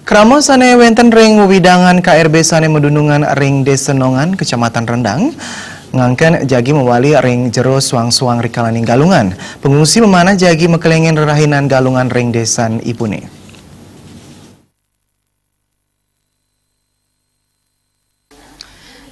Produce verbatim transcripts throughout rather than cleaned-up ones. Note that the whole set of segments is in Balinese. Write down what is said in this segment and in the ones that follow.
Krama sané wénten ring wewidangan K R B sané madunungan ring Désa Nongan, Kecamatan Rendang, ngangken jagi mawali ring jero suang-suang rikalaning galungan. Pengungsi mamanah jagi makelingin rerahinan galungan ring désan ipuné.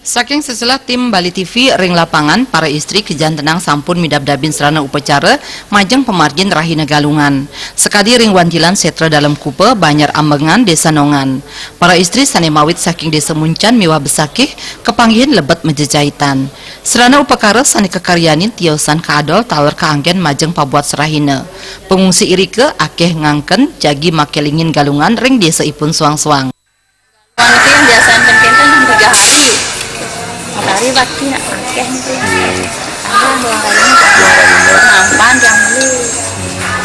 Saking seselah tim Bali T V ring lapangan, para istri kajantenang sampun midabdabin sarana upacara majeng pamargin rahina galungan. Sakadi ring wantilan Setra Dalem Kupa, Banjar Ambengan, Désa Nongan. Para istri sané mawit saking Désa Muncan miwah Besakih kapanggihin lebet majejaitan. Sarana upakara sané kakaryanin tiosan kaadol taler kaanggén majeng pabuat sarahina. Pengungsi irika akéh ngangken jagi makelingin galungan ring désa ipun suang-suang. Anu niki yang biasa enten kénten tiga hari. Empat hari bakti nak akéh niki. Tambah dua hari ini. Dua hari ini. Nampan yang beli.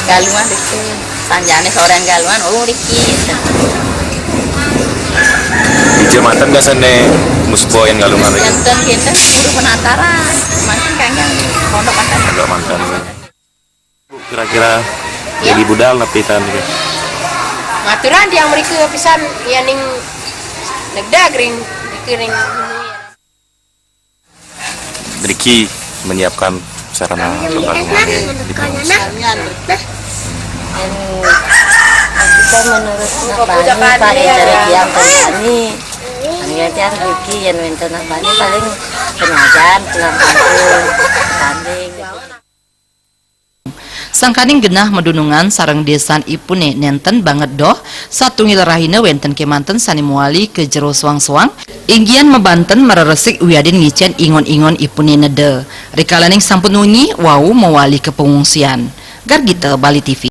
Galungan itu. Sanjane sorean galungan, oh, riki. Di jematan gak sene musboyan galungan riki. Enten kénten guru penataran. Masih kayaknya pondok kan. Pondok mantan. Bu, kira-kira jadi budal napi tan niki? Ngaturan tiang mrika pisan yaning negdag ring, mrika ring. Riki menyiapkan sarana pembangunan di pengungsian. Anu, kita menurut nabani, Pak, ya, dari tiang pembani. Hanya tiang Riki yang minta nabani paling penyajian, pulang kampung, tanding. Sangkaning genah madunungan sareng désan ipuné nénten banget doh, satunggal rahina wénten kémanten sané mawali ka jero suang-suang, inggihan mabanten mareresik wiadin ngicén ingon-ingon ipuné neda. Rikalaning sampun wengi, wau mawali ka pengungsian. Gargita, Bali T V.